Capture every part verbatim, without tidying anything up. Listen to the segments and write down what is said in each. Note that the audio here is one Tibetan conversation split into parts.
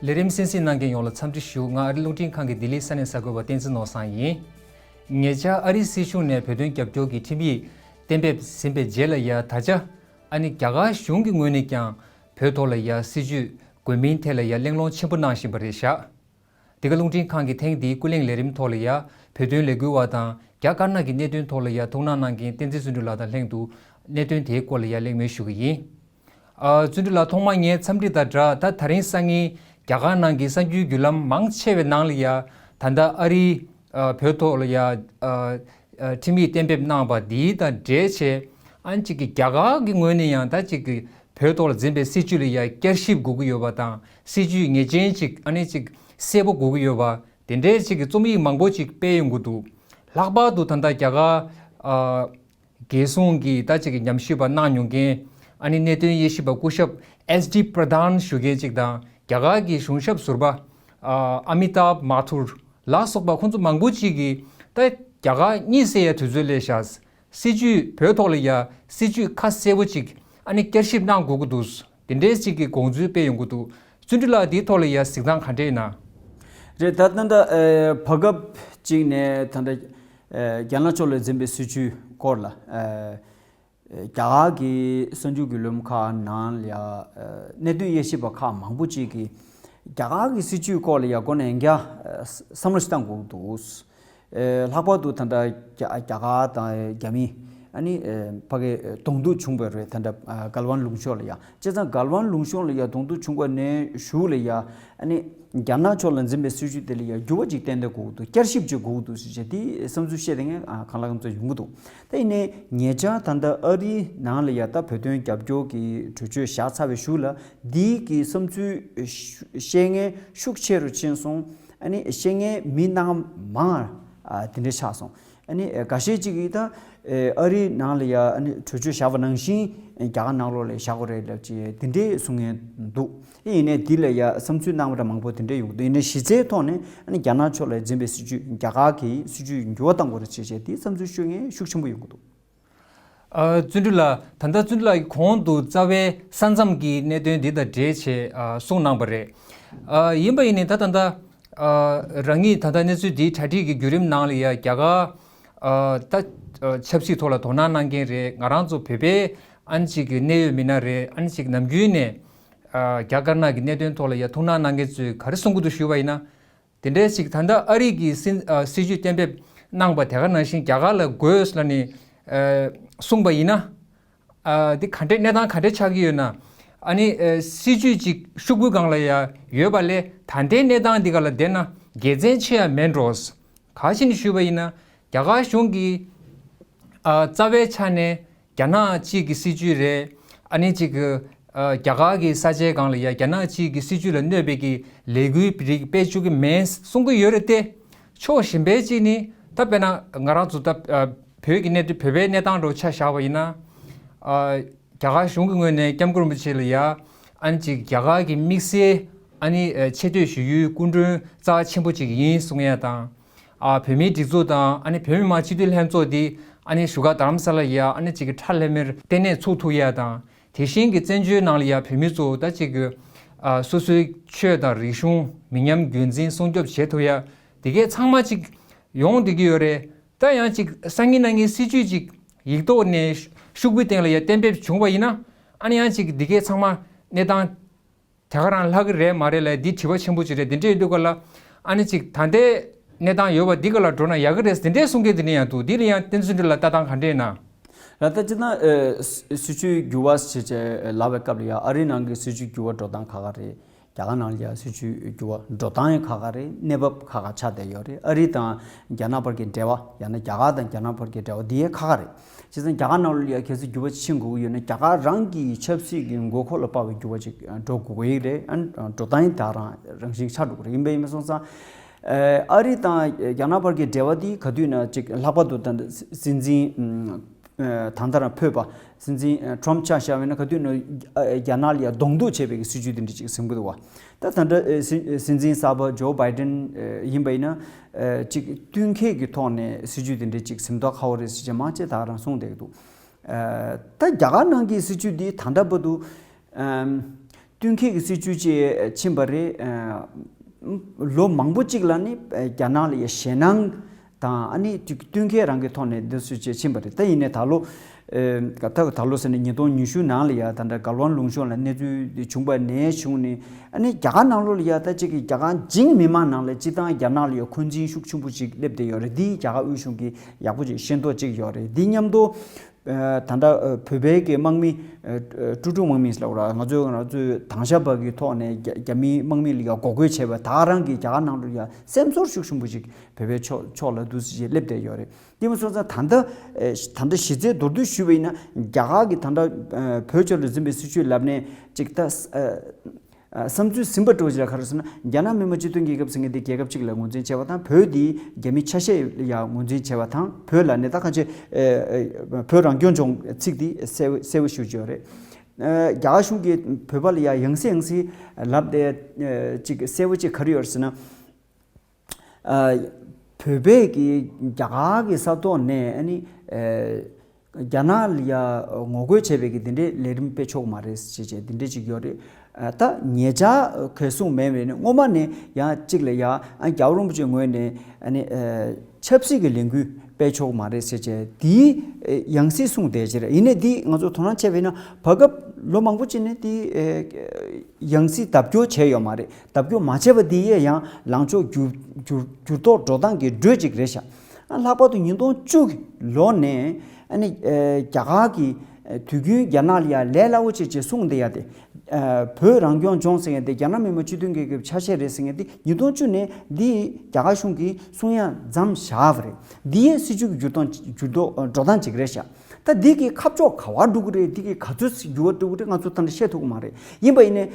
ལས་རིམ་གསན་གཟིགས་གནང་མཁན་ཡོངས་ལ་འཚམས་འདྲི་ཞུ། ང་ཨ་རི་རླུང་འཕྲིན་ཁང་གི་ལྡི་ལི་ས་གནས་གསར་འགོད་པ་བསྟན་འཛིན་ནོར་བཟང་ཡིན། ཉེ་ཆར་ཨ་རིའི་སྲིད་གཞུང་ནས་བོད་དོན་རྒྱབ་སྐྱོར་གྱི་ཁྲིམས་ཡིག་གཏན་འབེབས་ཟིན་པའི་རྗེས་ལ་ཡ་ད་ཆ་ཨ་ནི་རྒྱ་གར་གཞུང་གི་ངོས་ནས་ཀྱང་བོད་ཐོག་ལ་ཡ་སྲིད་བྱུས་དགོས་མིན་ཐད་ལ་ཡ་གླེང་སློང་ཆེན་པོ་གནང་བཞིན་པ་རེད་ཤག་དེ་ག་རླུང་འཕྲིན་ཁང་གི་ཐེངས་འདིའི་ཀུན་གླེང་ལས་རིམ་ཐོག་ལ་ཡ་བོད་དོན་ལས་འགུལ་བ་དང་རྒྱ་དཀར་ནག་གི་གནད་དོན་ཐོག་ལ་ཡ་ཐུགས་སྣང་གནང་མཁན་བསྟན་འཛིན་བརྩོན་འགྲུས་ལགས་དང་ལྷན་དུ་གནད་དོན་དེའི་སྐོར་ལ་ཡ་གླེང་མོལ་ཞུ་གི་ཡིན། ཨ། བརྩོན་འགྲུས་ལགས། ཐོག་མར་ངའི་འཚམས་འདྲི་དང་སྦྲགས། ད་ད་རིང་སང་ཉིན་རྒྱ་གར་ནང་གི་གསར་འགྱུར་བརྒྱུད་ལམ་མང་ཆེ་བའི་ནང་ལ་ཡ་ད་ལྟ་ཨ་རིའི་ཨ་བོད་ཐོག་ལ་ཡ་ཨ་ཨ་ཁྲིམས་ཡིག་གཏན་འབེབས་གནང་བ་འདི་དང་འབྲེལ་བྱས། ཨ་ནི་གཅིག་གི་རྒྱ་གར་གྱི་ངོས་ནས་ཡང་ད་གཅིག་གི་བོད་ཐོག་ལ་འཛིན་པའི་སྲིད་བྱུས་ལ་ཡ་བསྐྱར་ཞིབ་དགོས་ཀྱི་ཡོད་པ་དང་། སྲིད་བྱུས་ངེས་ཅན་ཅིག་ཨ་ནི་ཅིག་གསལ་པོ་དགོས་ཀྱི་ཡོད་པ། དེ་འདྲའི་ཅིག་གི་རྩོམ་ཡིག་མང་པོ་ཅིག་སྤེལ་ཡོང་གི་འདུག་ལྷག་པར་དུ་ད་ལྟ་རྒྱ་གར་ཨ་རྒྱལ་སྲུང་གི་ད་ཅིག་གི་ཉམས་ཞིབ་པ་གནང་མྱོང་མཁན། ཨ་ནི་གནད་དོན་དབྱེ་ཞིབ་པ་སྐུ་ཞབས་ཨེས་ཌི་པྲ་དཱན་ཞུ་མཁན་ཅིག་དང་། རྒྱ་གར་གྱི་གཞུང་ཞབས་ཟུར་པ་ཨ་ཨ་མི་ཏཱབ་མ་ཐུར་ལ་སོགས་པ་ཁོང་ཚོ་མང་པོ་ཅིག་གིས་ད་རྒྱ་གར་གཉིད་སད་ཡ་དུས་ཚོད་སླེབས་ཤག་སྲིད་བྱུས་བོད་ཐོག་ལ་ཡ་སྲིད་བྱུས་ཁ་གསལ་པོ་ཅིག་ཨ་ནི་བསྐྱར་ཞིབ་གནང་དགོས་ཀྱི་འདུག་དེ་འདྲའི་ཅིག་གི་དགོངས་ཚུལ་སྤེལ་ཡོང་གི་འདུག་བརྩོན་འགྲུས་ལགས། འདིའི་ཐོག་ལ་ཡ་གཟིགས་སྟངས་ག་འདྲ་ཡིན་ན། རེད། ད་ལྟ་ད་ཨེ་བར་སྐབས་ཅིག་ནས་ད་ལྟ་ཨེ་རྒྱ་ནག་ཕྱོགས་ལ་འཛིན་པའི་སྲིད་བྱུས་སྐོར་ལ་ཨེ་རྒྱ་གར་གྱི་གསར་འགྱུར་བརྒྱུད་ལམ་ཁག་ནང་ལ་ཡ་ཨེ་གནད་དོན་དབྱེ་ཞིབ་པ་ཁག་མང་པོ་ཅིག་གིས་རྒྱ་གར་གྱི་སྲིད་བྱུས་སྐོར་ལ་ཡ་མགོ་ནས་ཡང་བསྐྱར་ཨེ་བསམ་བློ་ཞིག་བཏང་དགོས་འདུག་ཨེ་ལྷག་པར་དུ་ད་ལྟ་རྒྱ་རྒྱ་གར་དང་རྒྱ་མི་ཨ་ནི་ཨེ་ཕ་གི་གདོང་ཐུག་བྱུང་བ་རེད། ད་ལྟ་ཨ་གལ་ཝན་ལུང་ཕྱོགས་ལ་ཡ། བྱས་ཙང་གལ་ཝན་ལུང་ཕྱོགས་ལ་ཡ་གདོང་ཐུག་བྱུང་བ་ནས་གཞུག་ལ་ཡ་ཨ་ནི་རྒྱ་ནག་ཕྱོགས་ལ་འཛིན་པའི་སྲིད་བྱུས་དེ་ལ་ཡ་འགྱུར་བ་ཅིག་ཏན་ཏན་དགོས་ཀྱི་འདུག་བསྐྱར་ཞིབ་ཅིག་དགོས་ཀྱི་འདུག་ཟེར་བྱས་དེའི་བསམ་ཚུལ་བཤད་བསྡད་མཁན་ཨ་གང་ལ་གང་འཚམ་ཡོང་གི་འདུག་ད་ཡིན་ནའི་ཉེ་ཆར་ད་ལྟ་ཨ་རིའི་ནང་ལ་ཡ་ད་བོད་དོན་རྒྱབ་སྐྱོར་གྱི་གྲོས་ཆོད་བཞག་ཚར་བའི་གཞུག་ལ་འདིའི་གི་བསམ་ཚུལ་བཤད་མཁན་ཤུགས་ཆེ་རུ་ཕྱིན་སོང་། ཨ་ནི་བཤད་མཁན་མི་སྣ་མང་ཨ་དེ་འདྲ་ཆགས་སོང་། ཨ་ནི་ཨེ་འགའ་ཤས་ཅིག་གིས་ད་ཨེ་ཨ་རིའི་ནང་ལ་ཡ་ཨ་ནི་གྲོས་ཆོད་བཞག་པ་ནང་བཞིན་ཨེ་རྒྱ་གར་ནང་ལོགས་ལ་བཞག་དགོས་རེད་ལབ་ཅིག་དེ་འདྲའི་གསུང་མཁན་འདུག་ཨེ་ཡིན་ནའི་འདི་ལ་ཡ་བསམ་ཚུལ་གནང་བ་འདྲ་མང་པོ་དེ་འདྲ་ཡོང་གི་འདུག་ཡིན་ནའི་གཞི་རྩའི་ཐོག་ནས་ཨ་ནི་རྒྱ་ནག་ཕྱོགས་ལ་འཛིན་པའི་སྲིད་བྱུས། རྒྱ་གར་གྱི་སྲིད་བྱུས་འགྱུར་བ་གཏང་དགོས་རེད་ཅེས་བྱས་དེའི་བསམ་ཚུལ་ཤོད་མཁན་ཤུགས་ཆེན་པོ་ཡོང་གི་འདུག་ཨ། བརྩོན་འགྲུས་ལགས། ད་ལྟ་བརྩོན་འགྲུས་ལགས་ཀྱིས་གོང་དུ་རྩ་བའི་ས་མཚམས་ཀྱི་གནད་དོན་འདི་དང་འབྲེལ་བྱས་ཨ་གསུངས་གནང་པ་རེད། ཨ། ཡིན་པ་ཡིན་ནའི་ད་ད་ལྟ་ཨ་རང་ཉིད་ད་ལྟ་གནས་ཚུལ་འདིའི་གྲ་སྒྲིག་གི་བརྒྱུད་རིམ་ནང་ལ་ཡ་རྒྱ་གར་ཨ་ད་ཨ་ཆབ་སྲིད་ཐོག་ལ་དོ་སྣང་གནང་མཁན་རེད། ང་རང་ཚོ་བོད་པའི་ཨ་ནི་ཅིག་གི་གནད་ཡོད་མི་སྣ་རེད། ཨ་ནི་ཅིག་ནམ་རྒྱུན་ནས་ཨ་རྒྱ་དཀར་ནག་གི་གནད་དོན་ཐོག་ལ་ཡ་ཐུགས་སྣང་གནང་མཁན་ཚོས་ག་རེ་གསུང་གི་འདུག་ཞུས་པ་ཡིན་ན། དེ་འདྲའི་ཞིག་ད་ལྟ་ཨ་རི་གི་སྲིད་ཨ་སྲིད་བྱུས་གཏན་འབེབས་གནང་བ་དེ་ག་ནང་བཞིན་རྒྱ་གར་ལ་དགོས་ལབ་ནས་ཨ་གསུངས་པ་ཡིན་ན། ཨ་འདི་ག་འདྲའི་གནས་སྟངས་ག་འདྲ་ཆགས་ཀྱི་ཡོད་ན། ཨ་ནི་ཨ་སྲིད་བྱུས་ཅིག་ཤོག་བུའི་སྒང་ལ་ཡ་ཡོད་པ་ལས་ད་ལྟའི་གནས་སྟངས་འདི་ག་ལ་བསྡད་ན་དགེ་མཚན་ཆེ་ཡ་མེད་འགྲོ། ག་ཅི་ནས་ཞུས་པ་ཡིན་ན། རྒྱ་གར་གཞུང་གིས་ཨ་རྩ་བའི་ཆ་ནས་རྒྱ་ནག་གཅིག་གི་སྲིད་བྱུས་རེད། ཨ་ནི་གཅིག་གི་ཨ་རྒྱ་གར་གྱི་ས་ཆའི་སྒང་ལ་ཡ་རྒྱ་ནག་གཅིག་གི་སྲིད་བྱུས་ལ་གནོད་པའི་གི་ལས་འགུལ་རིགས་སྤེལ་བཅུག་གི་མེད་གསུང་གི་ཡོད་རེད་དེ། ཕྱོགས་གཞན་པའི་གཅིག་ནི་ད་དཔེར་ན་ང་རང་ཚོ་ད་ཨ་བོད་ཀྱི་གནད་དོན་བོད་པའི་གནས་སྟངས་འདྲ་བོ་ཆ་བཞག་པ་ཡིན་ན། ཨ་རྒྱ་གར་གཞུང་གི་ངོས་ནས་སྐྱབས་མགོན་རིན་པོ་ཆེ་ལ་ཡ་ཨ་ནི་གཅིག་རྒྱ་གར་གྱི་དམིགས་བསལ་ཨ་ནི་ཨ་ཆེ་བསྟོད་ཞུ་ཡུལ་སྐུ་མགྲོན་རྩ་ཆེན་པོ་གཅིག་ཡིན་གསུང་ཡ་དང་། ཨ་བོད་མིའི་སྒྲིག་འཛུགས་དང་ཨ་ནི་བོད་མི་མང་སྤྱི་འཐུས་ལྷན་ཚོགས་འདི་ཨ་ནི་བཞུགས་སྒར་རྡ་རམ་ས་ལ་ཡ་ཨ་ནི་གཅིག་གི་ཁྲ་ལྷམ་མེར་ལྟེ་གནས་ཚུགས་ཐུབ་ཡ་དང་། དེ་བཞིན་གྱི་བཙན་བྱོལ་ནང་ལ་ཡ་བོད་མི་ཚོ་ད་གཅིག་གི་ཨ་སོ་སོའི་ཆོས་དང་རིག་གཞུང་མི་ཉམས་རྒྱུན་འཛིན་སྲུང་སྐྱོབ་བྱེད་ཐུབ་ཡ་དེ་གས་ཚང་མ་གཅིག་ཡོང་བསྡད་ཀྱི་ཡོད་རེད། ད་ཡང་གཅིག་སང་ཉིན་གནངས་ཉིན་སྲིད་བྱུས་གཅིག་ཡིག་ཐོག་ནས་ཤོག་བུའི་སྟེང་ལ་ཡ་གཏན་འབེབས་བྱུང་བ་ཡིན་ན། ཨ་ནི་ཡང་གཅིག་འདི་གས་ཚང་མ་གནས་སྟངས་དེ་ག་རང་ལྷག་གི་རེད་མ་རེད་ལབ་འདི་དྲི་བ་ཆེན་པོ་ཅིག་རེད། འདི་འདྲ་ཡིན་དུས་ག་ལ་ཨ་ནི་གཅིག་ད་ལྟའི་གནས་སྟངས་ཡོད་པ་འདི་ག་ལ་འགྲོ་ན་ཡག་གི་རེད་འདི་འདྲའི་གསུང་མཁན་འདི་ནས་ཡང་འདུག་འདི་ལ་ཡང་བསྟན་འཛིན་ལགས་ལྟ་སྟངས་ག་འདྲ་ཡིན་ན། ལ་ད་སྤྱིར་བཏང་ཨ་སྲི་སྲིད་བྱུས་འགྱུར་བ་ཞེས་བྱས་ལབ་པའི་སྐབས་ལ་ཡང་ཨ་རིའི་ནང་གི་སྲིད་བྱུས་འགྱུར་བ་འགྲོ་སྟངས་ཁག་ཁག་རེད། རྒྱ་གར་ནང་ལ་ཡང་སྲིད་བྱུས་འགྱུར་བ་འགྲོ་སྟངས་ཡང་ཁག་ཁག་རེད། གནས་བབ་ཁག་ཁག་ཆགས་བསྡད་ཡོད་རེད། ཨ་རི་དང་རྒྱ་ནག་བར་གྱི་འབྲེལ་བ་ཡང་ན་རྒྱ་གར་དང་རྒྱ་ནག་བར་གྱི་འབྲེལ་བ་འདི་ཡང་ཁག་ཁག་རེད། བྱས་ཙང་རྒྱ་གར་ནང་ལ་ཡང་གལ་སྲིད་འགྱུར་བ་ཕྱིན་དགོས་ཀྱི་ཡོད་ན་རྒྱ་གར་རང་གི་ཆབ་སྲིད་ཀྱི་དགོས་མཁོ་ལ་དཔག་པའི་འགྱུར་བ་ཅིག་འགྲོ་དགོས་ཀྱི་རེད། ཨ་འགྲོ་སྟངས་ཡང་དེ་རང་རང་བཞིན་ཆགས་འགྲོ་གི་རེད། ཡིན་པ་ཡིན་པ་སོང་ཙང་ཨ་རི་དང་རྒྱ་ནག་བར་གྱི་འབྲེལ་བ་འདི་ག་དུས་ན་ཅིག་ལྷག་པར་དུ་ད་སྲིད་འཛིན་ད་ལྟ་རང་འཕོས་པ་སྲིད་འཛིན་ཊམ་ཆ་བཞག་པ་ཡིན་ན་ག་དུས་ན་རྒྱ་ནག་ལ་ཡང་གདོང་གཏུག་བྱེད་པའི་སྲིད་བྱུས་འདི་འདྲ་ཅིག་ཟིན་གྱི་འདུག་བ། ད་ད་ལྟ་ཨེ་སྲིད་སྲིད་འཛིན་གསར་པ་ཇོ་བྷའི་ཌེན་ཨེ་ཡིན་པ་ཡིན་ན་ཨེ་གཅིག་བསྟུན་མཁས་ཀྱི་ཐོག་ནས་སྲིད་བྱུས་དེ་འདྲ་གཅིག་ཟིན་མདོག་ཁ་པོ་རེད་ཟེར་བྱས་མང་ཆེ་ད་རང་གསུངས་བསྡད་ཀྱི་འདུག་ཨེ་ད་རྒྱ་གར་ནང་གི་སྲིད་བྱུས་འདི་ད་ལྟ་བར་དུ་ཨམ་ བསྟུན་མཁས་ཀྱི་སྲིད་བྱུས་ཅིག་ཕྱིན་པ་རེད། ལོ་མང་པོ་གཅིག་ལ་ནི་རྒྱ་ནག་ལ་ཡ་ཞེད་སྣང་དང་ཨ་ནི་ཅིག་བསྟུན་མཁས་རང་གི་ཐོག་ནས་འདི་སུ་ཅིག་ཕྱིན་པ་རེད། ད་ཡིན་ནའི་ད་ལོ། ད་ད་ལོ་ཟེར་ནས་ཉིས་སྟོང་ཉི་ཤུ་ནང་ལ་ཡ་ད་ལྟ་གལ་ཝན་ལུང་ཤོང་ལ་གནས་ཚུལ་འདི་བྱུང་པ་ནས་བྱུང་ནས་ཨ་ནི་རྒྱ་གར་ནང་ལོགས་ལ་ཡ་ད་ཅིག་གི་རྒྱ་གར་འཇིང་མི་མང་ནང་ལ་སྤྱི་བཏང་རྒྱ་ནག་ལ་ཡ་འཁོན་འཛིན་ཤུགས་ཆེན་པོ་ཅིག་སླེབས་བསྡད་ཡོད་རེད། འདི་རྒྱ་གར་དབུས་གཞུང་གིས་ཡག་པོ་ཅིག་ཤེས་མདོག་ཅིག་ཡོད་རེད། འདི་མཉམ་དུ། ད་ལྟ་བོད་པའི་གི་དམག་མི། ཀྲུ་ཀྲུ་དམག་མི་ལབ་ར་ང་ཚོས་ང་ཚོས་དྭང་ཤ་བག་གི་ཐོག་ནས་རྒྱ་རྒྱ་མིའི་དམག་མི་ལ་ཡ་འགོག་རྒོལ་བྱས་པ་ད་རང་གི་རྒྱ་གར་ནང་དུ་ཡ་སེམས་ཚོར་ཤུགས་ཆེན་པོ་ཞིག་བོད་པའི་ཕྱོགས་ཕྱོགས་ལ་འདུག་སེ་སླེབས་བསྡད་ཡོད་རེད། དེ་མ་སོང་ཙང་ད་ལྟ་ད་ལྟ་གཞི་རྩའི་མདོར་བསྡུས་ཞུས་པ་ཡིན་ན་རྒྱ་གར་གི་ད་ལྟ་བོད་ཕྱོགས་ལ་འཛིན་པའི་སྲིད་བྱུས་ལབ་ནས་ཅིག་ད། བསམ་ཚུལ་ཟིན་པ་འགྲོ་ཅིག་ལ་ག་རེ་ཟེར་ན་རྒྱ་ནག་མི་དམངས་སྤྱི་མཐུན་རྒྱལ་ཁབ་ཟེར་མཁན་དེ་རྒྱལ་ཁབ་གཅིག་ལ་ངོས་འཛིན་བྱས་པ་དང་བོད་དེ་རྒྱ་མི་ཆ་ཤས་ལ་ཡང་ངོས་འཛིན་བྱས་པ་དང་བོད་ལ་ནི་ད་གང་ཆེ་བོད་རང་སྐྱོང་ལྗོངས་ཚིག་དེ་གསལ་གསལ་བོ་ཞུ་གི་ཡོད་རེད། རྒྱ་གར་གཞུང་གིས་བོད་པ་ལ་ཡང་ཡང་སེ་ཡང་སེ་ལབ་བསྡད་ཅིག་གསལ་བོ་ཅིག་ག་རེ་ཡོད་རེད་ཟེར་ན། བོད་པས་ཀྱི་རྒྱ་གར་གྱི་ས་ཐོག་ནས་ཨ་ནི། རྒྱ་ནག་ལ་ཡ་ངོ་རྒོལ་བྱས་པའི་གི་འདི་འདྲའི་ལས་རིམ་སྤེལ་ཆོག་མ་རེད་ཞེས་བྱས་འདི་འདྲའི་ཅིག་ཡོད་རེད། ད་ཉེ་ཆར་ག་གསུངས་མེད་མེད་ནི་སྔོན་མ་ནས་ཡང་གཅིག་ལ་ཡ་ཨ་རྒྱལ་བ་རིན་པོ་ཆེའི་ངོས་ནས་ཨ་ནི་ཆབ་སྲིད་ཀྱི་ལས་འགུལ་སྤེལ་ཆོག་མ་རེད་ཟེར་བྱས་དེའི་ཡང་སྲིད་གསུངས་བསྡད་ཀྱི་རེད། ཡིན་ནའི་འདི་ང་ཚོ་དོ་སྣང་བྱས་པས་ན་བར་སྐབས་ལོ་མང་པོ་ཅིག་ནས་དེ་ཡང་སྲིད་བརྡབ་སྐྱོར་བྱས་ཡོད་མ་རེད། བརྡབ་སྐྱོར་མ་བྱས་པ་འདི་ཡས་ཡང་ལངས་ཕྱོགས་འགྱུར་འགྱུར་འགྱུར་ལྡོག་འགྲོ་སྟངས་ཀྱི་འགྲོས་ཅིག་རེད་ཤག་ལྷག་པར་དུ་ཉིས་སྟོང་བཅུ་གི་ལོ་ནས་ཨ་ནི་རྒྱ་གར་གྱི་དུས་རྒྱུན་རྒྱ་ནག་ལ་ཡ་ལས་སླ་བོ་ཅིག་ཅེས་གསུངས་བསྡད་ཡ་དེ། བོད་རང་སྐྱོང་ལྗོངས་ཟེར་མཁན་དེ་རྒྱ་ནག་མི་དམངས་སྤྱི་མཐུན་རྒྱལ་ཁབ་ཆ་ཤས་རེད་ཟེར་མཁན་དེ་ཉིས་སྟོང་བཅུ་ནས་འདི་རྒྱ་གར་གཞུང་གིས་གསུང་ཡ་མཚམས་བཞག་པ་རེད། འདི་ཡས་སྲིད་བྱུས་ཀྱི་འགྱུར་ལྡོག་འགྱུར་ལྡོག་འགྲོ་སྟངས་ཅིག་རེད་ཤག་ད་འདི་གི་ཁ་ཕྱོགས་ག་བ་འགྲོ་གི་རེད། འདི་གི་ག་ཚོད་འགྱུར་བ་འགྲོ་གི་རེད། ང་ཚོ་ད་ལྟ་བཤད་ཐུབ་ཀྱི་མ་རེད། ཡིན་པ་ཡིན་ནའི།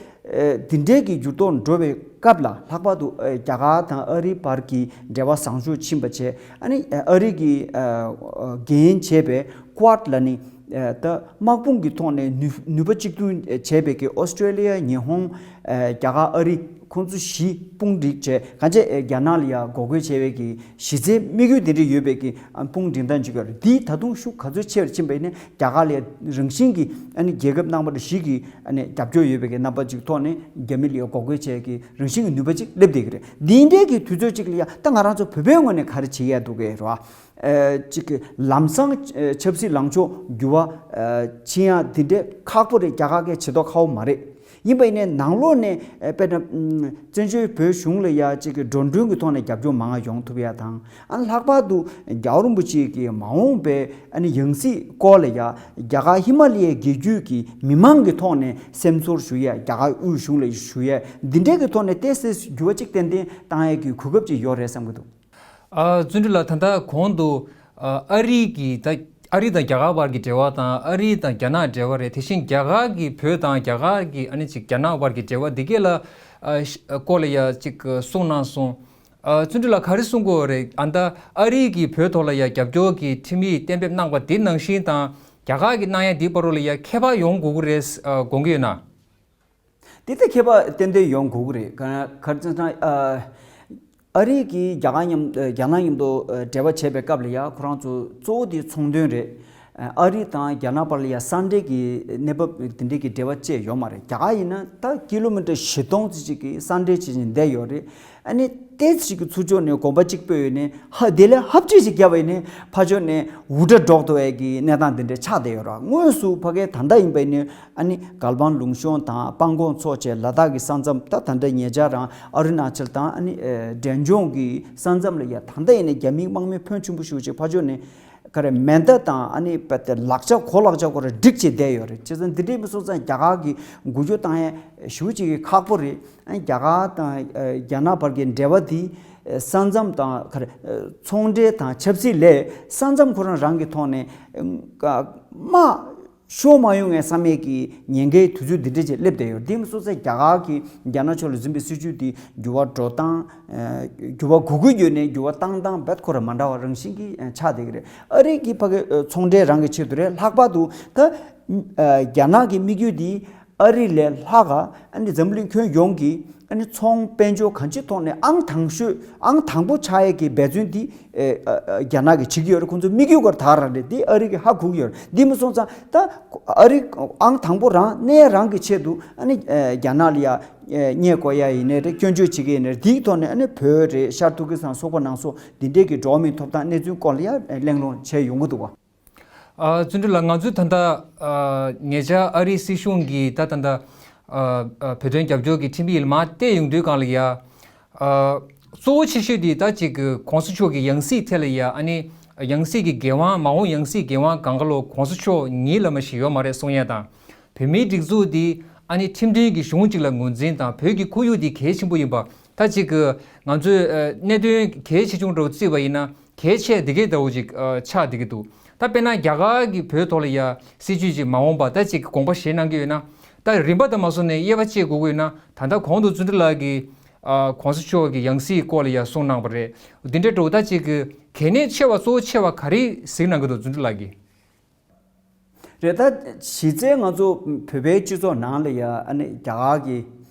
འདི་འདྲའི་གི་འགྱུར་ལྡོག་འགྲོ་བའི་སྐབས་ལ་ལྷག་པར་དུ་རྒྱ་གར་དང་ཨ་རིའི་བར་གྱི་འབྲེལ་བ་བཟང་ཤོས་ཕྱིན་པ་བྱས། ཨ་ནི་ཨ་རི་གི་འགན་བྱས་པའི་ཀོཌ་ལ་ནི་ད་དམག་དཔུང་གི་ཐོག་ནས་ནུས་ནུས་པ་གཅིག་མཐུན་བྱས་པའི་གི་ཨོ་སི་ཀྲེ་ལི་ཡ། ཉི་ཧོང་། རྒྱ་གར། ཨ་རི། ཁོང་ཚོ་བཞི་དཔུང་སྒྲིག་བྱས་གང་བྱས་རྒྱ་ནག་ལ་ཡ་འགོག་རྒོལ་བྱས་པའི་གི་གཞི་རྩའི་དམིགས་ཡུལ་དེ་འདྲ་ཡོད་པའི་གི་དཔུང་སྒྲིག་སྟངས་ཅིག་ཡོད་རེད། འདིས་ད་དུང་ཤུགས་ག་ཚོད་ཆེ་བར་ཕྱིན་པ་ཡིན་ན་རྒྱ་གར་ལ་རང་བཞིན་གྱི་ཨ་ནི་རྒྱལ་ཁབ་རྣམ་པ་བཞི་གི་ཨ་ནི་རྒྱབ་སྐྱོར་ཡོད་པའི་གི་རྣམ་པ་ཅིག་ཐོག་ནས་རྒྱ་མི་ལ་ཡ་འགོག་རྒོལ་བྱས་ཀྱི་རང་བཞིན་གྱི་ནུས་པ་ཅིག་སླེབས་བསྡད་ཀྱི་རེད། འདི་འདྲའི་གི་དུས་ཚོད་ཅིག་ལ་ཡ་ད་ང་རང་ཚོ་བོད་པའི་ངོས་ནས་ག་རེ་བྱེད་ཡ་འདུག་གས་རེད་བ། ཅིག་ལམ་སང་ཆབ་སྲིད་ལངས་ཕྱོགས་འགྱུར་བ་ཕྱིན་ཡ་འདི་འདྲའི་ཁག་པོ་རེད། རྒྱ་གར་གས་བྱེད་མདོག་ཁ་པོ་མ་རེད། ཡིན་པ་ཡིན་ནའི་ནང་ལོགས་ནས་དཔེར་ན་བཙན་བྱོལ་བོད་གཞུང་ལ་ཡ་ཅིག་གི་འགྲོ་གྲོན་གྱི་ཐོག་ནས་རྒྱབ་སྐྱོར་མང་ང་ཡོང་ཐུབ་ཡ་དང་། ཨ་ལྷག་པར་དུ་རྒྱལ་བ་རིན་པོ་ཆེ་གི་མ་འོངས་པའི་ཨ་ནི་ཡང་སྲིད་སྐོར་ལ་ཡ་རྒྱ་གར་ཧི་མ་ལ་ཡའི་རྒྱལ་རྒྱུད་ཀྱི་མི་མང་གི་ཐོག་ནས་སེམས་ཚོར་ཞུ་ཡ། རྒྱ་གར་དབུས་གཞུང་ལ་ཞུ་ཡ། འདི་འདྲའི་གི་ཐོག་ནས་ཏོག་ཙམ་འགྱུར་བ་ཅིག་ཏན་ཏན་བཏང་ཡ་གི་གོ་སྐབས་ཅིག་ཡོད་རེད་བསམ་གི་འདུག་ཨ་བརྩོན་འགྲུས་ལགས། ད་ལྟ་གོང་དུ་ཨ་ཨ་རི་གི་ད་ཨ་རི་དང་རྒྱ་གར་བར་གྱི་འབྲེལ་བ་དང་ཨ་རི་དང་རྒྱ་ནག་འབྲེལ་བ་རེད། དེ་བཞིན་རྒྱ་གར་གྱི་བོད་དང་རྒྱ་གར་གྱི་ཨ་ནི་ཅིག་རྒྱ་ནག་བར་གྱི་འབྲེལ་བ་འདི་གས་ལ་ཨ་ཤ་སྐོར་ལ་ཡ་ཅིག་གསུངས་གནང་སོང་། ཨ་བརྩོན་འགྲུས་ལགས་ག་རེ་གསུང་གི་ཡོད་རེད། ཨ་ད་ཨ་རི་གིས་བོད་ཐོག་ལ་ཡ་རྒྱབ་སྐྱོར་གྱི་ཁྲིམས་ཡིག་གཏན་འབེབས་གནང་པ་དེ་ནང་བཞིན་དང་རྒྱ་གར་གྱིས་གནང་ཡ་དེའི་བར་རོ་ལ་ཡ་ཁྱད་པར་ཡོང་དགོས་ཀྱི་རེད་ཨ་དགོངས་ཀྱི་ཡོད་ན། དེ་ལྟར་ཁྱད་པར་ཏན་ཏན་ཡོང་དགོས་ཀྱི་རེད། ག་ག་རེ་ཟེར་ན་ཨ་ཨ་རི་གིས་རྒྱ་གར་མཉམ་རྒྱ་ནག་མཉམ་དུ་འབྲེལ་བ་བྱས་པའི་སྐབས་ལ་ཡ་ཁོ་རང་ཚོ་གཙོ་བོ་དེ་ཚོང་དོན་རེད། ཨ་རི་དང་རྒྱ་ནག་བར་ལ་ཡ་ས་འབྲེལ་གྱི་གནས་བབ་དེ་འདྲའི་གི་འབྲེལ་བ་བཅས་ཡོད་མ་རེད། རྒྱ་གར་ཡིན་ན་ད་ཀི་ལོ་མི་ཊར་བཞི་སྟོང་ཙམ་ཅིག་གི་ས་འབྲེལ་བྱེད་བཞིན་བསྡད་ཡོད་རེད། ཨ་ནི་ཏོག་ཙམ་ཅིག་གི་ཚུར་ཕྱོགས་ནས་གོམ་པ་གཅིག་སྤོས་ཡོད་ནས་ཧ་དེ་ལས་ཧབ་ཅིག་ཅིག་བརྒྱབ་པ་ཡིན་ནས་ཕར་ཕྱོགས་ནས་འུར་སྒྲ་སྒྲོག་ཐུབ་པའི་གི་གནས་སྟངས་དེ་འདྲ་ཆགས་བསྡད་ཡོད་རེད། དངོས་སུ་ཕ་གིའི་ད་ལྟ་ཡིན་པ་ཡིན་ནས། ཨ་ནི་གལ་པན་ལུང་གཤོང་དང་སྤང་གོང་མཚོ་བཅས་ལ་དྭགས་ཀྱི་ས་མཚམས་ད་ད་ལྟ་ཉེ་ཆར་རང་ཨ་རུ་ན་ཅལ་དང་ཨ་ནི་འབྲས་ལྗོངས་ཀྱི་ས་མཚམས་ལ་ཡ་ད་ལྟ་ཡིན་ནའི་རྒྱ་མིའི་དམག་མི་ཕོན་ཆེན་པོ་ཞིག་ཅིག་ཕར་ཕྱོགས་ནས་ག་རེ་མེ་མདའ་དང་ཨ་ནི་ལག་ཆ་གོ་ལག་ཆ་ཁོ་ར་སྒྲིག་བྱས་བསྡད་ཡོད་རེད། བྱས་ཙང་འདི་འདྲའི་མི་སོང་ཙང་རྒྱ་གར་གྱི་འགུལ་སྐྱོད་བཏང་ཡས་ཞེ་པོ་ཅིག་གི་ཁག་པོ་རེད། ཨ་ནི་རྒྱ་གར་དང་རྒྱ་ནག་བར་གྱི་འབྲེལ་བ་འདི་ས་མཚམས་དང་ག་རེ་ཚོང་འབྲེལ་དང་ཆབ་སྲིད་ལས་ས་མཚམས་ཁོ་རང་རང་གི་ཐོག་ནས་དམག་ཤོར་མ་ཡོང་ངས་བསམ་ཡས་ཀྱི་ཉེན་ཁའི་དུས་ཚོད་འདི་འདྲ་ཅིག་སླེབས་བསྡད་ཡོད། འདི་མ་སོང་ཙང་རྒྱ་གར་གྱིས་རྒྱ་ནག་ཕྱོགས་ལ་འཛིན་པའི་སྲིད་བྱུས་འདི་འགྱུར་བ་འགྲོ་སྟངས། འགྱུར་བ་དགོས་ཀྱི་ཡོད་ནའི་འགྱུར་བ་བཏང་སྟངས་རྦད་ཁོ་ར་མ་འདྲ་བ་རང་བཞིན་གྱིས་ཆགས་བསྡད་ཀྱི་རེད། ཨ་རི་གི་ཕ་གི་ཚོང་འབྲེལ་རང་གི་ཆེད་དུ་རེད། ལྷག་པར་དུ་ད་རྒྱ་ནག་གི་དམིགས་ཡུལ་འདི་ཨ་རི་ལས་ལྷག་ག་ཨ་ནི་འཛམ་གླིང་ཁྱོན་ཡོངས་ཀྱི་ ཨ་ནི་ཚོང་དཔལ་འབྱོར་གང་ཅིའི་ཐོག་ནས་ཨང་དང་ཤོས་ཨང་དང་པོ་ཆགས་ཡས་ཀྱི་འབད་བརྩོན་འདི་ཨེ་ཨ་ཨ་རྒྱ་ནག་གིས་བྱེད་ཀྱི་ཡོད་རེད། ཁོང་ཚོ་དམིགས་ཡུལ་ག་རེ་དག་རང་རེད། འདི་ཨ་རི་གིས་ཧ་གོ་གི་ཡོད་རེད། འདི་མ་སོང་ཙང་ད་ཨ་རི་ཨང་དང་པོ་རང་གནས་རང་གི་ཆེད་དུ་ཨ་ནི་ཨེ་རྒྱ་ནག་ལ་ཡ་ཨེ་བརྙས་བཀོག་ཡ་ཡིན་ནའི་རེད། སྐྱོན་བརྗོད་བྱེད་ཀྱི་ཡིན་ནའི་རེད། འདིའི་ཐོག་ནས་ཨ་ནི་བོད་རེད། ཤར་ཏུར་ཀི་སི་ཐན་སོག་པོ་ནང་སོགས་འདི་འདྲས་ཀྱི་འགྲོ་བ་མིའི་ཐོབ་ཐང་གནས་ཚུལ་སྐོར་ལ་ཡ་གླེང་སློང་བྱས་ཡོང་གི་འདུག་བ། ཨ། བརྩོན་འགྲུས་ལགས། ང་ཚོས་ད་ལྟ་ཨ་ཉེ་ཆར་ཨ་རིའི་སྲིད་གཞུང་གིས་ད་ད་ལྟ་ཨ་ཨ་བོད་དོན་རྒྱབ་སྐྱོར་གྱི་ཁྲིམས་ཡིག་ལ་མར་བལྟས་ཡོང་དུས་སྒང་ལ་ཡ། ཨ་གཙོ་བོ་ཆེ་ཤོས་དེ་ད་ཅིག་གི་གོང་ས་མཆོག་གི་ཡང་སྲིད་ཐད་ལ་ཡ། ཨ་ནི་ཡང་སྲིད་ཀྱི་འགན་དབང་། མ་འོངས་ཡང་སྲིད་འགན་དབང་སྒང་ག་ལོག་གོང་ས་མཆོག་ཉིད་ལ་མ་ཞིག་ཡོད་མ་རེད་གསུང་ཡ་དང་། བོད་མིའི་སྒྲིག་འཛུགས་འདི་ཨ་ནི་ཁྲིམས་མཐུན་གྱི་གཞུང་ཅིག་ལ་ངོས་འཛིན་དང་། བོད་ཀྱི་ཁོར་ཡུག་འདི་གལ་ཆེན་པོ་ཡིན་པ། ད་ཅིག་གི་ང་ཚོས་ཨ་གནད་དོན་གལ་ཆེ་ཆུང་འདྲ་བོ་བརྩིས་པ་ཡིན་ན་གལ་ཆེ་དེ་གའི་འདྲ་བོ་ཅིག་ཨ་ཆགས་བསྡད་ཀྱི་འདུག་ད་དཔེར་ན་རྒྱ་གར་གྱིས་བོད་ཐོག་ལ་ཡ་སྲིད་ཇུས་ཅིག་མ་འོངས་པ་ད་ཅིག་དགོངས་པ་བཞེས་གནང་གི་ཡོད་ན། ད་རིམ་པ་དང་མ་སོང་ནས་དབྱེ་བ་ཕྱེ་དགོས་ཀྱི་ཡོད་ན། ད་ལྟ་གོང་དུ་བརྩོན་འགྲུས་ལགས་ཀྱིས་ཨ་གོང་ས་མཆོག་གི་ཡང་སྲིད་སྐོར་ལ་ཡ་གསུངས་གནང་བ་རེད། འདི་འདྲའི་འདྲ་བོ་ད་ཅིག་གི་གལ་གནད་ཆེ་བ་གཙོ་བོ་ཆེ་བ་ག་རེ་གཟིགས་གནང་གི་འདུག་བརྩོན་འགྲུས་ལགས་ཀྱིས། རེད། ད་གཞི་རྩའི་ང་ཚོ་བོད་པའི་སྤྱི་ཚོགས་ནང་ལ་ཡ་ཨ་ནི་རྒྱ་གར་གྱི་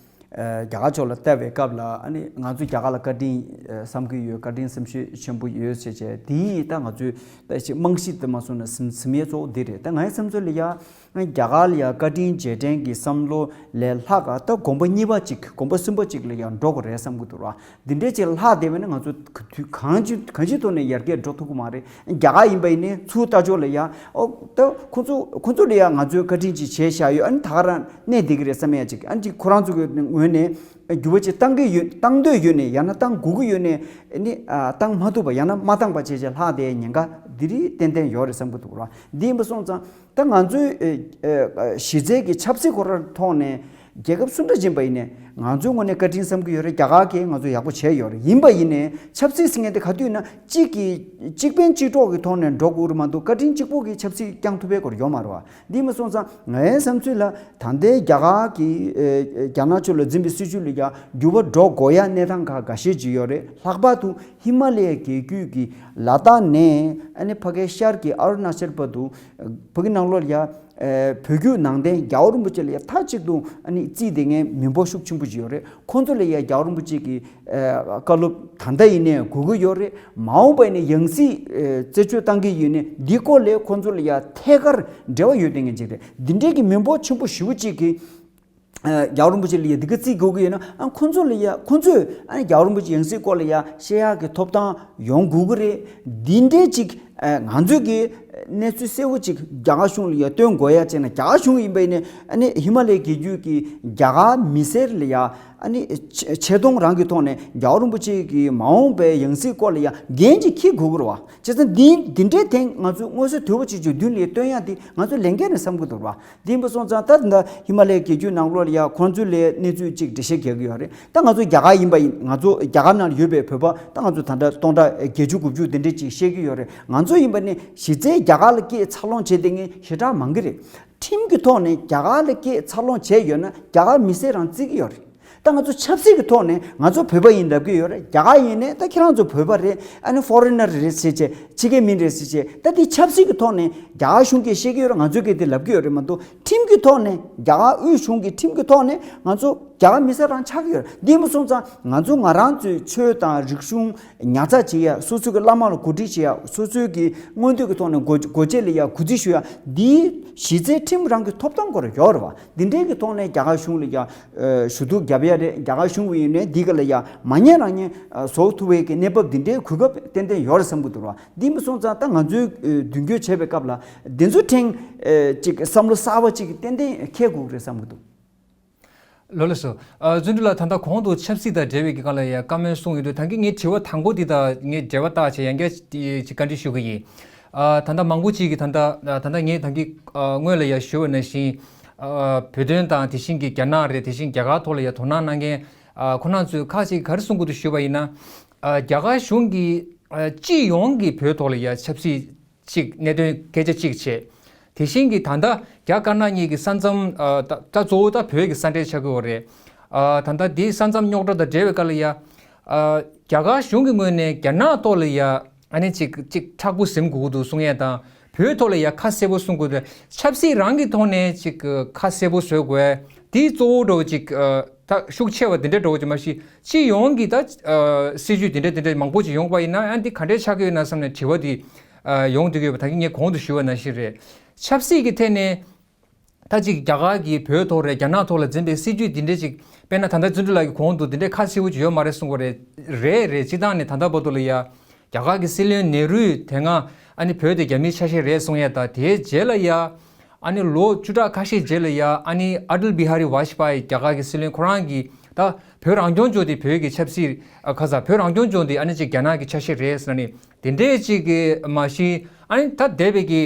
ཨ་རྒྱ་གར་ཕྱོགས་ལ་བལྟ་བའི་སྐབས་ལ་ཨ་ནི་ང་ཚོ་རྒྱ་གར་ལ་བཀའ་དྲིན་ཨ་བསམ་གྱི་ཡོད། བཀའ་དྲིན་བསམ་ཤེས་ཆེན་པོ་ཡོད་ཟེར་བྱས། དེ་ཡིས་ད་ང་ཚོའི་ད་ཅིག་རྨང་གཞི་དེ་མ་སོང་ན་ཟིན་ཟིན་ཡས་གཙོ་བོ་འདི་རེད། ད་ངའི་བསམ་ཚུལ་ལ་ཡ། རྒྱ་གར་ལ་ཡ་བཀའ་དྲིན་རྗེས་དྲན་གྱི་བསམ་བློ་ལས་ལྷག་ག་ད་དགོངས་པ་གཉིས་པ་ཅིག་དགོངས་པ་གསུམ་པ་ཅིག་ལ་ཡ་འགྲོ་དགོས་རེད་བསམ་གྱི་འདུག་ར། འདི་འདྲའི་ཅིག་ལྷག་བསྡད་པ་ན་ང་ཚོ་ག་དུས་གང་ཅི་གང་ཅིའི་ཐོག་ནས་ཡར་རྒྱས་འགྲོ་ཐུབ་ཀྱི་མ་རེད། རྒྱ་གར་ཡིན་པ་ཡིན་ནའི་ཚུར་ལྟ་ཕྱོགས་ལ་ཡ། ཨོ་ད་ཁོ་ཚོ་ཁོ་ཚོ་ལ་ཡ་ང་ཚོས་བཀའ་དྲིན་ཅིག་བྱས་བཞག་ཡོད། ཨ་ནི་ད་ག་རང་གནས་བསྡད་ཀྱི་རེད་བསམ་ཡ་ཅིག་ཨ་ནི་ཅིག་ཁོ་རང་ཚོ་གི་ངོས་ནས་འགྱུར་བ་ཅིག་བཏང་གི་ཡོད། བཏང་འདོད་ཡོད་ནའི་ཡང་ན་བཏང་དགོས་ཀྱི་ཡོད་ནའི་ཨ་ནི་ཨ་བཏང་མ་ཐུབ་པ་ཡང་ན་མ་བཏང་པ་བྱས་བྱས་ལྷག་བསྡད་ཉེན་ཁ་འདི་རིགས་ཏན་ཏན་ཡོད་རེད་བསམ་གྱི་འདུག་ར། འདི་ཡིན་པ་སོང་ཙང་། ད་ང་ཚོའི་ཨེ་ཨེ་གཞི་རྩའི་གི་ཆབ་སྲིད་ཁོ་རང་ཐོག་ནས་རྒྱལ་ཁབ་སུ་འདྲ་ཅིག་ཡིན་པ་ཡིན་ནའི་ང་ཚོའི་ངོས་ནས་བཀའ་དྲིན་བསམ་གྱི་ཡོད་རེད། རྒྱ་གར་གིས་ང་ཚོ་ཡག་པོ་བྱས་ཡོད་རེད། ཡིན་པ་ཡིན་ནའི་ཆབ་སྲིད་ཟེར་མཁན་དེ་ག་དུས་ན་གཅིག་གི་གཅིག་ཕན་གཅིག་གྲོགས་ཀྱི་ཐོག་ནས་འགྲོ་དགོས་རེད་མ་གཏོགས་བཀའ་དྲིན་གཅིག་པོ་གིས་ཆབ་སྲིད་བསྐྱངས་ཐུབ་པའི་སྐོར་ཡོད་མ་རེད་བ། འདི་མ་སོང་ཙང་ངའི་བསམ་ཚུལ་ལ་ད་ལྟའི་རྒྱ་གར་གྱིས་ཨེ་ཨེ་རྒྱ་ནག་ཕྱོགས་ལ་འཛིན་པའི་སྲིད་བྱུས་ལ་ཡང་འགྱུར་བ་འགྲོ་དགོས་ཡ་གནས་སྟངས་ཁག་འགའ་ཤས་ཅིག་ཡོད་རེད། ལྷག་པར་དུ་ཧི་མ་ལ་ཡའི་རྒྱལ་རྒྱུད་ཀྱི་ལ་དྭགས་ནས་ཨ་ནི་ཕ་གའི་ཤར་གྱི་ཨ་རུ་ན་ཅལ་བར་དུ། བོད་ཀྱི་ནང་ལོགས་ལ་ཡ། ཨེ་བོད་བརྒྱུད་ནང་བསྟན་རྒྱལ་བ་རིན་པོ་ཆེ་ལ་ཡ་མཐའ་གཅིག་ཏུ་ཨ་ནི་བརྩིས་བསྡད་མཁན་མི་འབོར་ཤུགས་ཆེན་པོ་ཅིག་ཡོད་རེད། ཁོང་ཚོ་ལ་ཡ་རྒྱལ་བ་རིན་པོ་ཆེ་གི་ཨེ་བཀའ་སློབ་ད་ལྟ་ཡིན་ནའི་དགོས་ཀྱི་ཡོད་རེད། མ་འོངས་པ་ཡིན་ནའི་ཡང་སྲིད་ཨེ་རྩད་གཅོད་བཏང་གི་ཡོད་ནའི་འདི་སྐོར་ལ་ཁོང་ཚོ་ལ་ཡ་ཐད་ཀར་འབྲེལ་བ་ཡོད་བསྡད་མཁན་ཅིག་རེད། འདི་འདྲའི་གི་མི་འབོར་ཆེན་པོ་ཞེ་པོ་ཅིག་གིས། ཨ་རྒྱལ་བ་རིན་པོ་ཆེ་ལ་ཡ་འདི་ག་བརྩི་དགོས་ཀྱི་ཡོད་ན། ཨ་ཁོང་ཚོ་ལ་ཡ་ཁོང་ཚོས་ཨ་རྒྱལ་བ་རིན་པོ་ཆེ་ཡང་སྲིད་སྐོར་ལ་ཡ་བཤད་ཡག་གི་ཐོབ་ཐང་ཡོང་དགོས་ཀྱི་རེད། འདི་འདྲའི་ཅིག་ཨ་ང་ཚོས་ཀྱི་གནས་ཚུལ་གསལ་བོ་ཅིག་རྒྱ་གར་གཞུང་ལ་ཡ་སྟོན་དགོས་ཡ་བྱས་ན། རྒྱ་གར་གཞུང་ཡིན་པ་ཡིན་ནའི་ཨ་ནི་ཧི་མ་ལའི་རྒྱལ་རྒྱུད་ཀྱི་རྒྱ་གར་མི་སེར་ལ་ཡ་ཨ་ནི་ཆེ་ཆེ་མཐོང་རང་གི་ཐོག་ནས་རྒྱལ་བ་རིན་པོ་ཆེ་གི་མ་འོངས་པའི་ཡང་སྲིད་སྐོར་ལ་ཡ་འགན་ཅིག་འཁྱེར་དགོས་ཀྱི་རེད་བ། བྱས་ཙང་འདི་འདི་འདྲའི་ཐེངས་ང་ཚོས་མངོན་གསལ་དོད་པོ་ཅིག་ཅིག་མདུན་ལ་སྟོན་ཡ་དེ་ང་ཚོས་ལས་འགན་རེད་བསམ་གྱི་འདུག་ར། འདི་ཡིན་པ་སོང་ཙང་ད་ད་ཧི་མ་ལའི་རྒྱལ་རྒྱུད་ནང་ལོགས་ལ་ཡ་ཁོང་ཚོའི་ལས་གནས་ཚུལ་ཅིག་འགྲེལ་བཤད་རྒྱག་གི་ཡོད་རེད། ད་ང་ཚོ་རྒྱ་གར་ཡིན་པ་ཡིན། ང་ཚོ་རྒྱ་གར་ནང་ལ་ཡོད་པའི་བོད་པ་ད་ང་ཚོ་ད་ལྟ་སྟོང་ཕྲག་བརྒྱད་ཅུ་དགུ་བཅུ་དེ་འདྲས་ཅིག་བཤད་ཀྱི་ཡོད་རེད། ང་ཚོ་ཡིན་པ་ནི་གཞི་རྩའི་རྒྱ་གར་ལ་སྐད་འཚར་ལོངས་བྱས་བསྡད་མཁན་ཞེ་དྲག་མང་གི་རེད། ཁྲིམས་ཀྱི་ཐོག་ནས་རྒྱ་གར་ལ་སྐད་འཚར་ལོངས་བྱས་ཡོད་ན་རྒྱ་གར་མི་སེར་རང་བརྩི་གི་ཡོད་རེད། ད་ང་ཚོ་ཆབ་སྲིད་ཀྱི་ཐོག་ནས་ང་ཚོ་བོད་པ་ཡིན་ལབ་ཀྱི་ཡོད་རེད། རྒྱ་གར་ཡིན་ནའི་ད་ཁྱེད་རང་ཚོ་བོད་པ་རེད། ཨ་ནི་ཕོ་རེ་ནར་རེད་ཟེར་བྱས། ཕྱི་རྒྱལ་མི་རེད་ཟེར་བྱས། ད་དེ་ཆབ་སྲིད་ཀྱི་ཐོག་ནས་རྒྱ་གར་གཞུང་གིས་བཤད་ཀྱི་ཡོད་རེད། ང་ཚོ་གིས་དེ་ལབ་ཀྱི་ཡོད་རེད་མ་གཏོགས། ཁྲིམས་ཀྱི་ཐོག་ནས་རྒྱ་གར་དབུས་གཞུང་གི་ཁྲིམས་ཀྱི་ཐོག་ནས་ང་ཚོ་རྒྱ་གར་མི་སེར་རང་ཆགས་ཀྱི་ཡོད་རེད། འདི་མ་སོང་ཙང་ང་ཚོ་ང་རང་ཚོའི་ཆོས་དང་རིག་གཞུང་ཉར་ཚགས་བྱེད་ཡ། སོ་སོ་གི་བླ་མ་ལ་གོ་སྒྲིག་བྱེད་ཡ། སོ་སོའི་གི་མངོན་འདོད་ཀྱི་ཐོག་ནས་སྒོ་སྒོ་འབྱེད་ལ་ཡ་གུས་བརྩི་ཞུ་ཡ། འདིའི་གཞི་རྩའི་ཁྲིམས་རང་གི་ཐོབ་ཐང་སྐོར་ཡོད་རེད་བ། འདི་འདྲའི་གི་ཐོག་ནས་རྒྱ་གར་གཞུང་ལ་ཡ་ཨ་ཞུ་གཏུག་རྒྱབ་ཡ་རེད། རྒྱ་གར་གཞུང་གི་ཡིན་ནའི་འདི་ག་ལ་ཡ་མ་ཉན་རང་ཉན་ཨ་བཟོ་ཐུབ་པའི་གི་གནས་བབ་འདི་འདྲའི་གོ་སྐབས་ཏན་ཏན་ཡོད་རེད་བསམ་གི་འདུག་ར། འདི་མ་སོང་ཙང་ད་ང་ཚོའི་ཨ་མདུན་སྐྱོད་བྱས་པའི་སྐབས་ལ་འདི་ཚོ་ཐེངས་ཨ་ཅིག་བསམ་བློ་གསར་པ་ཅིག་ཏན་ཏན་འཁྱེར་དགོས་ཀྱི་རེད་བསམ་གི་འདུག་ལགས་ལགས་སོ། ཨ་བརྩོན་འགྲུས་ལགས། ད་ལྟ་གོང་དུ་ཆབ་སྲིད་དང་འབྲེལ་བའི་གི་སྒང་ལ་ཡ་བཀའ་མོལ་གསུངས་ཡོད་དུས། ད་གིན་ངའི་དྲི་བ་དང་པོ་འདི་དང་ངས་འབྲེལ་བ་བཏགས་བྱས་ཡང་བསྐྱར་ཅིག་བཀའ་འདྲི་ཞུ་གི་ཡིན། ཨ་ད་ལྟ་མང་པོ་ཅིག་གིས་ད་ལྟ་ད་ལྟ་ངས་ད་གིན་ཨ་སྔོན་ལ་ཡ་ཞུས་པ་ནང་བཞིན། ཨ་བོད་དོན་དང་དེ་བཞིན་གྱི་རྒྱ་ནག་རེད། དེ་བཞིན་རྒྱ་གར་ཐོག་ལ་ཡ་དོ་སྣང་གནང་མཁན་ཨ་ཁོང་རྣམ་ཚོས་ཁ་ཅིག་ག་རེ་གསུང་གི་འདུག་ཞུས་པ་ཡིན་ན། ཨ་རྒྱ་གར་གཞུང་གིས་ཨ་སྤྱི་ཡོངས་ཀྱི་བོད་ཐོག་ལ་ཡ་ཆབ་སྲིད་ཅིག་གནད་དོན་སྐད་ཆ་ཅིག་བྱས། དེ་བཞིན་གྱི་ད་ལྟ་རྒྱ་དཀར་ནག་གཉིས་ཀྱི་ས་མཚམས། ཨ་ད་ད་གཙོ་བོ་ད་བོད་ཀྱི་ས་འབྲེལ་ཆགས་ཀྱི་ཡོད་རེད། ཨ་ད་ལྟ་དེའི་ས་མཚམས་རྙོག་དྲ་དང་འབྲེལ་བའི་སྐབས་ལ་ཡ། ཨ་རྒྱ་གར་གཞུང་གི་ངོས་ནས་རྒྱ་ནག་ཐོག་ལ་ཡ་ཨ་ནི་ཅིག་ཅིག་མཁྲེགས་པོ་ཟིན་དགོས་ཀྱི་འདུག་གསུང་ཡས་དང་། བོད་ཐོག་ལ་ཡ་ཁ་གསལ་པོ་གསུང་དགོས་འདུག་ཆབ་སྲིད་རང་གི་ཐོག་ནས་ཅིག་ཁ་གསལ་པོ་བཟོ་དགོས། དེའི་གཙོ་བོ་འདྲ་བོ་ཅིག་ཨ་ ད་ཤུགས་ཆེ་བ་དེ་འདྲ་འགྲོ་གི་མ་གཞི་སྤྱི་ཡོངས་ཀྱི་ད་ཨ་སྲིད་ཇུས་དེ་འདྲ་དེ་འདྲ་མང་པོ་ཅིག་ཡོང་པ་ཡིན་ན་ཡང་འདི་ག་འདྲས་ཆགས་ཀྱི་ཡོད་ན་བསམ་ནས་དྲི་བ་འདི་ཨ་ཡོང་བསྡད་ཀྱི་ཡོད་པ་ད་གིན་ངས་གོང་དུ་ཞུས་པ་ནང་བཞིན་རེད། ཆབ་སྲིད་ཀྱི་ཐད་ནས་ད་ཅིག་རྒྱ་གར་གྱིས་བོད་ཐོག་རེད་རྒྱ་ནག་ཐོག་ལ་འཛིན་པའི་སྲིད་ཇུས་འདི་འདྲས་ཅིག་དཔེར་ན་ད་ལྟ་བརྩོན་འགྲུས་ལགས་ཀྱི་གོང་དུ་འདི་འདྲས་ཁ་གསལ་པོ་ཅིག་ཡོད་མ་རེད་གསུང་གི་རེད། རེད་རེད། སྤྱི་བཏང་ནས་ད་ལྟ་བར་དུ་ལ་ཡ་རྒྱ་གར་གྱི་སྲིད་བློན་ནེ་རུས་དེ་སྔ་ཨ་ནི་བོད་དེ་རྒྱ་མིའི་ཆ་ཤས་རེད་གསུང་ཡ་ད་དེའི་རྗེས་ལ་ཡ། ཨ་ནི་ལོ་བཅུ་ཕྲག་ཁ་ཤས་རྗེས་ལ་ཡ་ཨ་ནི་ཨ་ཏལ་བི་ཧ་རི་ཝཱཇ་པཱ་ཡི་རྒྱ་གར་གྱི་སྲིད་བློན་ཁོ་རང་གིས་ད་བོད་རང་སྐྱོང་ལྗོངས་དེ་བོད་ཀྱི་ཆབ་སྲིད་ཨ་ཁ་ས་བོད་རང་སྐྱོང་ལྗོངས་དེ་ཨ་ནི་ཅིག་རྒྱ་ནག་གི་ཆ་ཤས་རེད་ཟེར་ནི་དེ་འདྲས་ཅིག་གི་མ་གཞི་ཨ་ནི་ད་འདས་པའི་གི་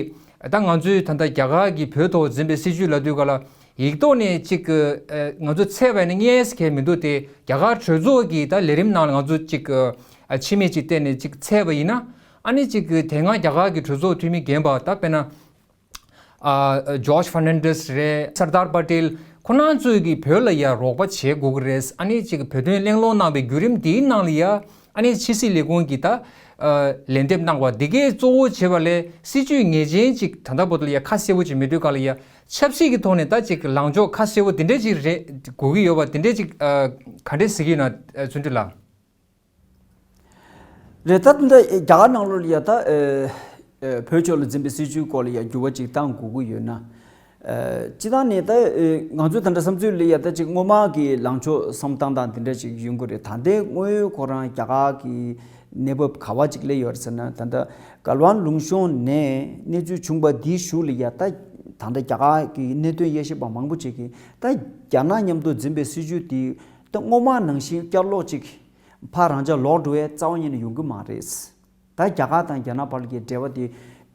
ད་ང་ཚོའི་ད་ལྟ་རྒྱ་གར་གྱི་བོད་ཐོག་འཛིན་པའི་སྲིད་ཇུས་ལབ་དུས་ག་ལ་ཡིག་ཐོག་ནས་ཅིག་གི་ཨ་ང་ཚོ་འཚོལ་བ་ནི་རྙེད་ས་གང་མི་འདུག་སྟེ་རྒྱ་གར་གྲོས་ཚོགས་ཀྱི་ད་ལས་རིམ་ནང་ལ་ང་ཚོ་ཅིག་གི་ཨ་ཕྱི་མིག་ཅིག་བལྟས་ནས་ཅིག་འཚོལ་བ་ཡིན་ན་ཨ་ནི་ཅིག་གི་དེ་སྔ་རྒྱ་གར་གྱི་གྲོས་ཚོགས་འཐུས་མི་རྒན་པ་ད་དཔེར་ན། ཨ་ཇོརྗ་ཕར་ནན་ཌེས་རེད། སར་དར་པ་ཏེལ་ཁོ་རང་ཚོས་ཀྱིས་བོད་ལ་ཡ་རོགས་པ་བྱེད་དགོས་ཀྱི་རེད། ཨ་ནི་ཅིག་བོད་དོན་གླེང་སློང་གནང་བའི་བརྒྱུད་རིམ་དེའི་ནང་ལ་ཡ་ཨ་ནི་ཕྱི་སྲིད་ལས་ཁུངས་ཀྱིས་ད་ཨ་ལན་འདེབས་གནང་བ་འདི་གས་གཙོ་བོ་བྱས་པ་ལས་སྲིད་ཇུས་ངེས་ཅན་ཅིག་ད་ལྟ་བར་དུ་ལ་ཡ་ཁ་གསལ་པོ་ཅིག་མེད་དུས་ག་ལ་ཡ་ཆབ་སྲིད་ཀྱི་ཐོག་ནས་ད་ཅིག་ལངས་ཕྱོགས་ཁ་གསལ་པོ་དེ་འདྲས་ཅིག་རེད་དགོས་ཀྱི་ཡོད་པ་དེ་འདྲས་ཅིག་ཨ་ག་འདྲས་ཟེར་གྱི་ཡོད་ན་ཨ་བརྩོན་འགྲུས་ལགས། རེད། ད་ལྟ་རྒྱ་གར་ནང་ལོགས་ལ་ཡ་ད་ཨེ་ཨེ་བོད་ཕྱོགས་ལ་འཛིན་པའི་སྲིད་ཇུས་སྐོར་ལ་ཡ་འགྱུར་བ་ཅིག་བཏང་དགོས་ཀྱི་ཡོད་ན། ཨེ་སྤྱི་བཏང་ནས་ད་ཨེ་ང་ཚོའི་ད་ལྟ་བསམ་ཚུལ་ལ་ཡ་ད་ཅིག་སྔོན་མ་གི་ལངས་ཕྱོགས་བསམ་སྟངས་དང་དེ་འདྲ་ཅིག་ཡོང་གི་རེད། ད་ལྟའི་དངོས་ཡོད་ཁོ་རང་རྒྱ་གར་གི་གནས་བབ་ག་བ་ཅིག་སླེབས་ཡོད་རེད་ཟེར་ན། ད་ལྟ་གལ་ཝན་ལུང་གཤོང་ནས་གནས་ཚུལ་བྱུང་བ་འདིའི་གཞུག་ལ་ཡ་ད་ད་ལྟ་རྒྱ་གར་གི་གནད་དོན་དབྱེ་ཞིབ་པ་མང་པོ་ཅིག་གིས་ད་རྒྱ་ནག་མཉམ་དུ་འཛིན་པའི་སྲིད་ཇུས་དེ་ད་སྔོན་མ་ནང་བཞིན་བསྐྱར་ལོག་ཅིག་ཕར་རང་འཇགས་ལོག་འགྲོ་བའི་རྩ་བ་ཉིད་ནས་ཡོང་གི་མ་རེད། ད་རྒྱ་གར་དང་རྒྱ་ནག་བར་གྱི་འབྲེལ་བ་དེ་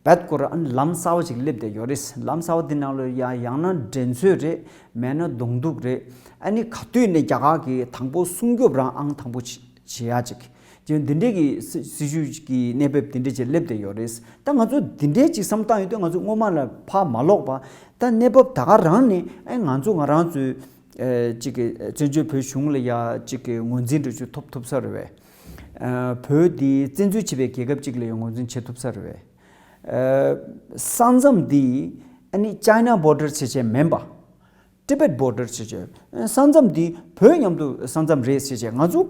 རྦད་ཀོ་ར་ཨ་ནི་ལམ་གསར་བ་ཅིག་སླེབས་བསྡད་ཡོད་རེད། ལམ་གསར་བ་འདི་ནང་ལ་ཡང་ཡང་ན་འགྲན་རྩོད་རེད། མེད་ན་གདོང་གཏུག་རེད། ཨ་ནི་ག་དུས་ནས་རྒྱ་གར་གྱིས་དང་པོ་སྲུང་སྐྱོབ་རང་ཨང་དང་པོ་བྱེད་ཡ་ཅིག་ཅེས་འདི་འདྲས་ཀྱི་སྲི་སྲིད་ཇུས་ཀྱི་གནས་བབ་འདི་འདྲས་ཅིག་སླེབས་བསྡད་ཡོད་རེད། ད་ང་ཚོ་འདི་འདྲས་ཅིག་བསམ་སྟངས་ཡོད་དུས་ང་ཚོ་སྔོན་མ་ལ་ཕར་མ་ལོག་པ་ད་གནས་བབ་ད་ག་རང་ནས་ཨ་ང་ཚོ་ང་རང་ཚོའི་ཨེ་ཅིག་གི་བཙན་བྱོལ་བོད་གཞུང་ལ་ཡ་ཅིག་གི་ངོས་འཛིན་འདྲ་ཅིག་ཐོབ་ཐུབ་ས་རེད་བས། ཨ་བོད་འདི་བཙན་འཛུལ་བྱས་པའི་རྒྱལ་ཁབ་ཅིག་ལ་ཡང་ངོས་འཛིན་བྱེད་ཐུབ་ས་རེད་བས། ཨ་ས་མཚམས་འདི་ཨ་ནི་ཅའི་ན་བོར་ཌར་བྱས་བྱས་མིན་པ། ཊི་བེཊ་བོར་ཌར་བྱས་བྱས་ས་མཚམས་འདི་བོད་མཉམ་དུ་ས་མཚམས་རེད་བྱས་བྱས་ང་ཚོ་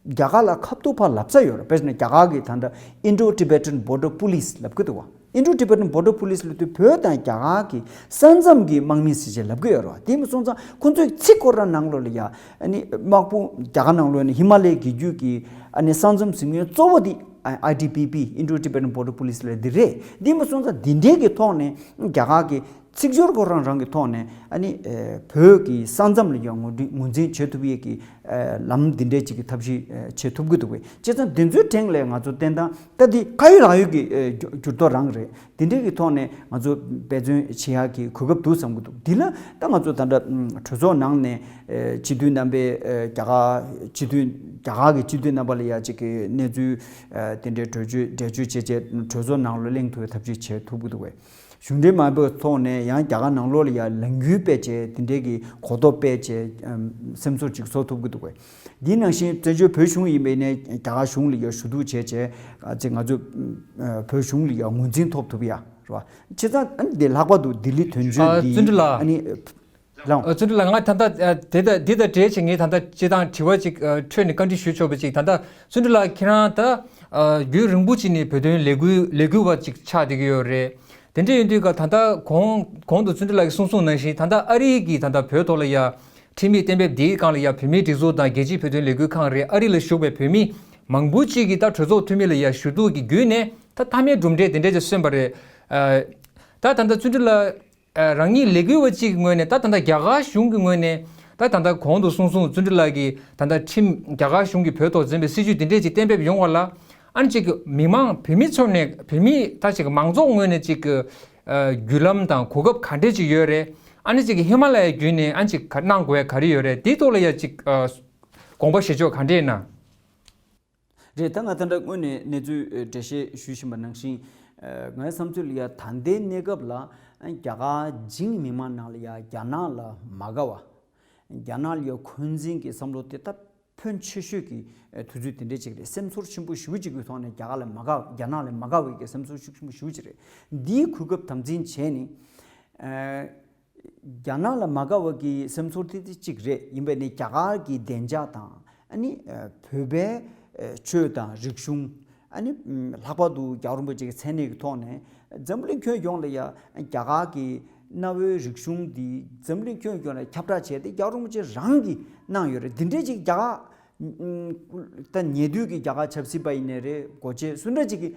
རྒྱ་གར་ལ་ཁ་ཐུག་ཕར་ལབ་ས་ཡོད་རེད། དཔེར་ན་རྒྱ་གར་གྱི་ད་ལྟ་Indo Tibetan Border Police་ལབ་ཀྱི་འདུག་བ། Indo Tibetan Border Police་ལབ་དུས་བོད་དང་རྒྱ་གར་གྱི་ས་མཚམས་ཀྱི་དམག་མི་ཟེར་བྱས་ལབ་ཀྱི་ཡོད་རེད་བ། དེ་མིན་སོང་ཙང་ཁོ་ཚོའི་ཚིག་ཁོ་རང་ནང་ལོགས་ལ་ཡ་ཨ་ནི་དམག་དཔུང་རྒྱ་གར་ནང་ལོགས་ནས་ཧི་མ་ལའི་རྒྱལ་རྒྱུད་ཀྱི་ཨ་ནི་ས་མཚམས་ཟིན་མཁན་གཙོ་བོ་དེ་ཨ་ཨའི་ཊི་བི་པི་Indo Tibetan Border Police་ལབ་འདི་རེད། དེ་མིན་སོང་ཙང་འདི་འདྲའི་གི་ཐོག་ནས་རྒྱ་གར་གྱི་ཚིག་སྦྱོར་ཁོ་རང་རང་གི་ཐོག་ནས་ཨ་ནི་ཨེ་བོད་ཀྱི་ས་མཚམས་ལ་ཡང་ངོས་འཛིན་ངོས་འཛིན་བྱེད་ཐུབ་ཡས་ཀྱི་ཨེ་ལམ་འདི་འདྲའི་ཅིག་གི་ཐབས་ཤེས་ཨེ་བྱེད་ཐུབ་ཀྱི་འདུག་པས། བྱས་ཙང་འདི་ཚོའི་སྟེང་ལ་ང་ཚོ་བསྟན་སྟངས་ད་འདི་ཁ་ཡོད་ལག་ཡོད་ཀྱི་ཨེ་འགྱུར་འགྱུར་ལྡོག་རང་རེད། འདི་འདྲའི་གི་ཐོག་ནས་ང་ཚོ་འབད་བརྩོན་བྱེད་ཡག་གི་གོ་སྐབས་འདུག་བསམ་གྱི་འདུག་འདི་ལ་ད་ང་ཚོ་ད་ལྟ་ཨམ་གྲོས་ཚོགས་ནང་ནས་ཨེ་སྤྱི་འཐུས་རྣམ་པས་ཨེ་རྒྱ་གར་སྤྱི་འཐུས་རྒྱ་གར་གྱི་སྤྱི་འཐུས་རྣམ་པ་ལ་ཡ་ཅིག་གི་གནས་ཚུལ་ཨེ་དེ་འདྲའི་གྲོས་ཆོད་འགྲེལ་བརྗོད་བྱས་བྱས་གྲོས་ཚོགས་ནང་ལ་གླེང་ཐུབ་པའི་ཐབས་ཤེས་བྱེད་ཐུབ་ཀྱི་འདུག་པས། གཞུང་འབྲེལ་མ་ཡིན་པའི་ཐོག་ནས་ཡང་རྒྱ་གར་ནང་ལོགས་ལ་ཡང་ལས་འགུལ་སྤེལ་བྱས་དེ་འདྲའི་གི་གོ་རྟོགས་སྤེལ་བྱས་ཨམ་སེམས་ཚོར་ཅིག་བཟོ་ཐུབ་ཀྱི་འདུག་པས། འདི་ནང་བཞིན་བཙན་བྱོལ་བོད་གཞུང་ཡིན་པའི་ནས་རྒྱ་གར་གཞུང་ལ་ཡང་ཞུ་གཏུག་བྱས་བྱས་ཨ་ཙི་ང་ཚོ་ཨམ་བོད་གཞུང་ལ་ཡང་ངོས་འཛིན་ཐོབ་ཐུབ་ཡ་རེད་བ། བྱས་ཙང་ཨ་ནི་འདི་ལྷག་པར་དུ་ལྡི་ལི་དོན་གཅོད་ཨ་འདི་བརྩོན་འགྲུས་ལགས། ཨ་ནི་ལགས། ཨ་བརྩོན་འགྲུས་ལགས། ང་ད་ལྟ་ཨ་དེ་ད་འདི་དང་འབྲེལ་བྱས་ངས་ད་ལྟ་སྤྱིར་བཏང་དྲི་བ་ཅིག་ཨ་འཕྲོས་ནས་བཀའ་འདྲི་ཞུ་ཆོག་པ་ཅིག་ད་ལྟ་བརྩོན་འགྲུས་ལགས་ཁྱེད་རང་ད་ཨ་རྒྱུན་རིང་པོ་ཅིག་ནས་བོད་དོན་ལས་འགུལ་ལས་འགུལ་བ་ཅིག་ཆགས་བསྡད་ཀྱི་ཡོད་རེད། དེ་འདྲ་ཡིན་དུས་ཀ་ད་ལྟ་གོང་གོང་དུ་བརྩོན་འགྲུས་ལགས་ཀྱིས་གསུངས་གསུངས་ནང་བཞིན་ད་ལྟ་ཨ་རི་གིས་ད་ལྟ་བོད་ཐོག་ལ་ཡ་ཁྲིམས་ཡིག་གཏན་འབེབས་འདིའི་སྒང་ལ་ཡ་བོད་མིའི་སྒྲིག་འཛུགས་དང་རྒྱལ་སྤྱིའི་བོད་དོན་ལས་འགུལ་ཁང་རེད། ཨ་རི་ལ་བཞུགས་པའི་བོད་མི་མང་པོ་ཅིག་གིས་ད་གྲོས་ཚོགས་འཐུས་མི་ལ་ཡ་ཞུ་གཏུག་གི་བརྒྱུད་ནས་ད་མཐའ་མའི་གྲུབ་འབྲས་དེ་འདྲ་ཅིག་སོན་པ་རེད། ཨ་ད་ད་ལྟ་བརྩོན་འགྲུས་ལགས། ཨ་རང་ཉིད་ལས་འགུལ་བ་གཅིག་གི་ངོས་ནས་ད་ད་ལྟ་རྒྱ་གར་གཞུང་གི་ངོས་ནས་ད་ད་ལྟ་གོང་དུ་གསུངས་གསུངས་བརྩོན་འགྲུས་ལགས་ཀྱིས་ད་ལྟ་ཁྲིམས་རྒྱ་གར་གཞུང་གིས་བོད་ཐོག་འཛིན་པའི་སྲིད་ཇུས་འདི་འདྲས་ཅིག་གཏན་འབེབས་ཡོང་བ་ལ་ཨ་ནི་ཅིག་མི་མང་བོད་མི་ཚོ་ནས་བོད་མི་ད་ཅིག་མང་ཚོགས་ངོས་ནས་ཅིག་གི་ཨ་བརྒྱུད་ལམ་དང་གོ་སྐབས་ག་འདྲས་ཅིག་ཡོད་རེད། ཨ་ནི་ཅིག་ཧི་མ་ལ་ཡའི་བརྒྱུད་ནས་ཨ་ནི་ཅིག་ག་གནང་དགོས་ཡ་ག་རེ་ཡོད་རེད། དེའི་ཐོག་ལ་ཡ་ཅིག་ཨ་དགོངས་པ་བཞེས་ཕྱོགས་ག་འདྲས་ཡིན་ན། རེད། ད་ང་ད་ལྟ་སྔོན་ནས་གནས་ཚུལ་འགྲེལ་བཤད་ཞུ་བཞིན་པ་ནང་བཞིན། ཨ་ངའི་བསམ་ཚུལ་ལ་ཡ་ད་ལྟའི་གནས་སྐབས་ལ་རྒྱ་གར་འཇིགས་མི་མང་ནང་ལ་ཡ་རྒྱ་ནག་ལ་མ་དགའ་བ། རྒྱ་ནག་ལ་ཡ་འཁོན་འཛིན་གྱི་བསམ་བློ་དེ་ད་ཕོན་ཆེ་ཤོས་ཀྱི་དུས་ཚོད་དེ་འདྲས་ཅིག་རེད། སེམས་ཚོར་ཆེན་པོ་ཞེ་པོ་ཅིག་གི་ཐོག་ནས་རྒྱ་གར་ལ་མ་དགའ་རྒྱ་ནག་ལ་མ་དགའ་བའི་གི་སེམས་ཚོར་ཤུགས་ཆེན་པོ་ཞེ་པོ་ཅིག་རེད། འདིའི་གོ་སྐབས་དམ་འཛིན་བྱས་ནས། ཨ། རྒྱ་ནག་ལ་མ་དགའ་བ་གི་སེམས་ཚོར་དེ་དེ་གཅིག་རེད། ཡིན་པས་ནི་རྒྱ་གར་གྱི་བདེ་འཇགས་དང་ཨ་ནི་བོད་པའི་ཆོས་དང་རིག་གཞུང་། ཨ་ནི་ལྷག་པར་དུ་རྒྱལ་བ་རིན་པོ་ཆེ་གི་མཚན་གནས་ཀྱི་ཐོག་ནས་འཛམ་གླིང་ཁྱོན་ཡོངས་ལ་ཡ་རྒྱ་གར་གྱི་གནའ་བོའི་རིག་གཞུང་འདི་འཛམ་གླིང་ཁྱོན་ཡོངས་ལ་ཁྱབ་བསྒྲགས་བྱས་ཏེ་རྒྱལ་བ་རིན་པོ་ཆེ་རང་གིས་གནང་ཡོད་རེད། འདི་འདྲའི་ཅིག་རྒྱ་གར་ད་ཉེ་དུས་ཀྱི་རྒྱ་གར་ཆབ་སྲིད་པ་ཡིན་ནའི་རེད། སྒོ་འབྱེད་སུ་འདྲ་ཅིག་གི་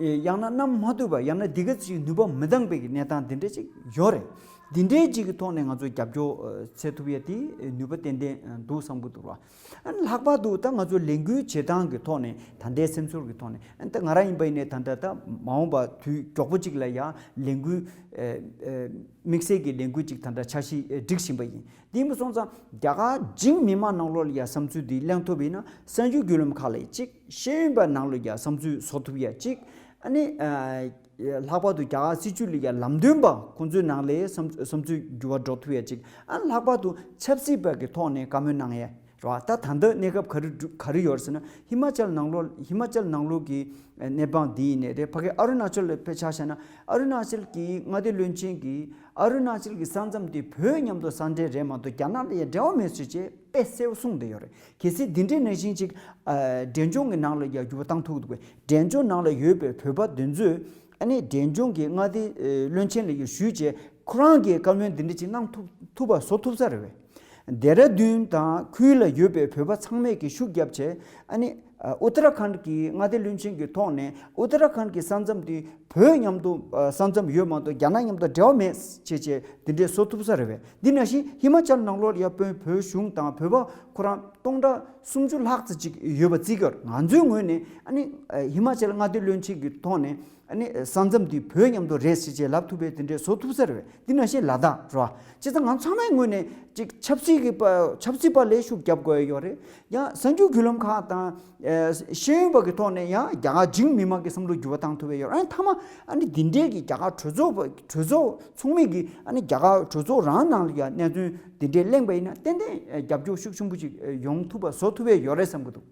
ཡང་ན་གནང་མ་ཐུབ་པ། ཡང་ན་འདི་ག་ཅིག་ནུས་པ་མི་འདང་པའི་གི་གནས་སྟངས་འདི་འདྲ་ཅིག་ཡོད་རེད། འདི་འདྲའི་ཅིག་གི་ཐོག་ནས་ང་ཚོ་རྒྱབ་སྐྱོར་འཚོལ་ཐུབ་ཡ་དེ་ནུས་པ་ཏན་ཏན་འདུག་བསམ་གི་འདུག་ར། ལྷག་པར་དུ་ད་ང་ཚོ་ལས་འགུལ་བྱེད་སྟངས་ཀྱི་ཐོག་ནས་ད་ལྟའི་སེམས་ཚོར་གྱི་ཐོག་ནས་ད་ང་རང་ཡིན་པ་ཡིན་ནའི་ད་ལྟ་ད་མ་འོངས་པ་དུས་མགྱོགས་པོ་ཅིག་ལ་ཡང་ལས་འགུལ་དམིགས་བསལ་གྱི་ལས་འགུལ་ཅིག་ད་ལྟ་འཆར་གཞི་སྒྲིག་བཞིན་པ་ཡིན། དེ་ཡིན་པ་སོང་ཙང་རྒྱ་གར་འཇིགས་མི་དམངས་ནང་ལོགས་ལ་ཡ་བསམ་ཚུལ་འདི་གླེང་ཐུབ་ཡིན་ན་གསར་འགྱུར་བརྒྱུད་ལམ་ཁག་ལ་གཅིག་ཤེས་ཡོན་པ་ནང་ལ་ཡ་བསམ་ཚུལ་བཟོ་ཐུབ་ཡ་གཅིག་ཨ་ནི་ལྷག་པར་དུ་རྒྱ་གར་སྲིད་བྱུས་ལ་ཡ་ལམ་སྟོན་པ་ཁོང་ཚོའི་ནང་ལའི་བསམ་བསམ་ཚུལ་འགྱུར་བ་འགྲོ་ཐུབ་ཡ་གཅིག་ཨ་ནི་ལྷག་པར་དུ་ཆབ་སྲིད་པ་གི་ཐོག་ནས་བཀའ་མོལ་གནང་ཡ་རེད་བ། ད་ད་ལྟ་གནས་སྐབས་ག་རེ་ག་རེ་ཡོད་རེད་ཟེར་ན་ཧི་མ་ཅལ་ནང་ལོགས་ཧི་མ་ཅལ་ནང་ལོགས་ཀྱི་གནས་སྟངས་འདི་ཡིན་ནའི་རེད། ཕ་གི་ཨ་རུ་ན་ཅལ་ལ་དཔེ་ཆ་བཞག་ན་ཨ་རུ་ན་ཅལ་གྱི་མངའ་སྡེ་བློན་ཆེན་གྱིས་ཨ་རུ་ན་ཅལ་གྱི་ས་མཚམས་དེ་བོད་མཉམ་དུ་ས་འབྲེལ་རེད་མ་གཏོགས་རྒྱ་ནག་ལ་ཡང་འབྲེལ་བ་མེད་ཟེར་བྱས་དཔེ་གསལ་པོ་གསུངས་བསྡད་ཡོད་རེད། གལ་སྲིད་འདི་འདྲའི་ནང་བཞིན་ཅིག་ཨ་འབྲས་ལྗོངས་ཀྱི་ནང་ལ་ཡང་འགྱུར་བ་བཏང་ཐུབ་ཀྱི་འདུག་པས། འབྲས་ལྗོངས་ནང་ལ་ཡོད་པའི་བོད་པ་འདི་ཚོས་ཨ་ནི་འབྲས་ལྗོངས་ཀྱི་མངའ་སྡེ་ཨ་བློན་ཆེན་ལ་ཡང་ཞུས་བྱས་ཁོ་རང་གིས་བཀའ་མོལ་འདི་འདྲ་ཅིག་གནང་ཐུབ་ཐུབ་པ་བཟོ་ཐུབ་ས་རེད་པས། ལྡེ་ར་ལྡུན་དང་ཁུལ་ལ་ཡོད་པའི་བོད་པ་ཚང་མས་ཀྱི་ཤུགས་བརྒྱབ་བྱས་ཨ་ནི་ཨ་ཨུ་ཏ་ར་ཁཱན་གྱི་མངའ་སྡེ་བློན་ཆེན་གྱི་ཐོག་ནས་ཨུ་ཏ་ར་ཁཱན་གྱི་ས་མཚམས་དེ་བོད་མཉམ་དུ་ཨ་ས་མཚམས་ཡོད་མ་གཏོགས་རྒྱ་ནག་མཉམ་དུ་འབྲེལ་བ་མེད་ཅེས་བྱས་འདི་འདྲས་བཟོ་ཐུབ་ས་རེད་པས། འདི་ནང་བཞིན་ཧི་མ་ཅལ་ནང་ལོགས་ལ་ཡང་བོད་བོད་གཞུང་དང་བོད་པ་ཁོ་རང་སྟོང་ཕྲག་སུམ་ཅུ་ལྷག་ཙམ་ཅིག་ཡོད་པ་བརྩི་གི་ཡོད་རེད། ང་ཚོའི་ངོས་ནས་ཨ་ནི་ཨ་ཧི་མ་ཅལ་མངའ་སྡེ་བློན་ཆེན་གྱི་ཐོག་ནས་ཨ་ནི་ས་མཚམས་འདི་བོད་མཉམ་དུ་རེད་ཟེར་བྱས་ལབ་ཐུབ་པའི་དེ་འདྲའི་བཟོ་ཐུབ་ས་རེད་པས། འདི་ནང་བཞིན་ལ་དྭགས་རེད་བ། བྱས་ཙང་ང་ཚང་མའི་ངོས་ནས་ཅིག་ཆབ་སྲིད་ཀྱི་པ་ཆབ་སྲིད་པ་ལ་ཤུགས་རྒྱབ་དགོས་ཡོད་རེད། ཡང་གསར་འགྱུར་བརྒྱུད་ལམ་ཁག་དང་ཨ་ཤེས་ཡོན་པ་གི་ཐོག་ནས་ཡང་རྒྱ་གར་འཇིགས་མི་དམངས་ཀྱི་བསམ་བློ་འགྱུར་བ་བཏང་ཐུབ་པ་ཡོད་རེད། ཨ་ནི་མཐའ་མ་ཨ་ནི་འདི་འདྲའི་གི་རྒྱ་གར་གྲོས་ཚོགས་པ་གྲོས་ཚོགས་ཚོགས་མི་གི་ཨ་ནི་རྒྱ་གར་གྲོས་ཚོགས་རང་ནང་ལ་ཡང་གནད་དོན་འདི་འདྲའི་གླེང་པ་ཡིན་ན་ཏན་ཏན་རྒྱབ་སྐྱོར་ཤུགས་ཆེན་པོ་ཅིག་ཡོང་ཐུབ་པ་བཟོ་ཐུབ་པ་ཡོད་རེད་བསམ་གི་འདུག་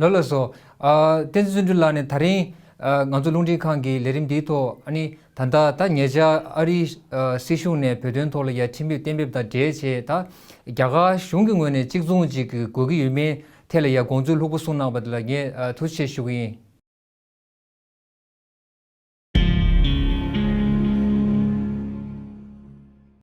ལགས་ལགས་སོ། ཨ་བསྟན་འཛིན་བརྩོན་འགྲུས་ལགས་ནས་ད་རིང་ཨ་ང་ཚོ་རླུང་འཕྲིན་ཁང་གི་ལས་རིམ་འདིའི་ཐོག་ཨ་ནི་ད་ལྟ་ད་ཉེ་ཆར་ཨ་རིའི་ཨ་སྲིད་གཞུང་ནས་བོད་དོན་ཐོག་ལ་ཡ་ཁྲིམས་ཕེབས་གཏན་འབེབས་དང་འབྲེལ་བྱས་ད་རྒྱ་གར་གཞུང་གི་ངོས་ནས་གཅིག་མཚུངས་ཅིག་གི་དགོས་ཀྱི་ཡོད་མེད་ཐད་ལ་ཡ་དགོངས་ཚུལ་ལྷུག་པོ་གསུངས་གནང་བ་དེ་ལ་ངས་ཨ་ཐུགས་རྗེ་ཆེ་ཞུ་གི་ཡིན།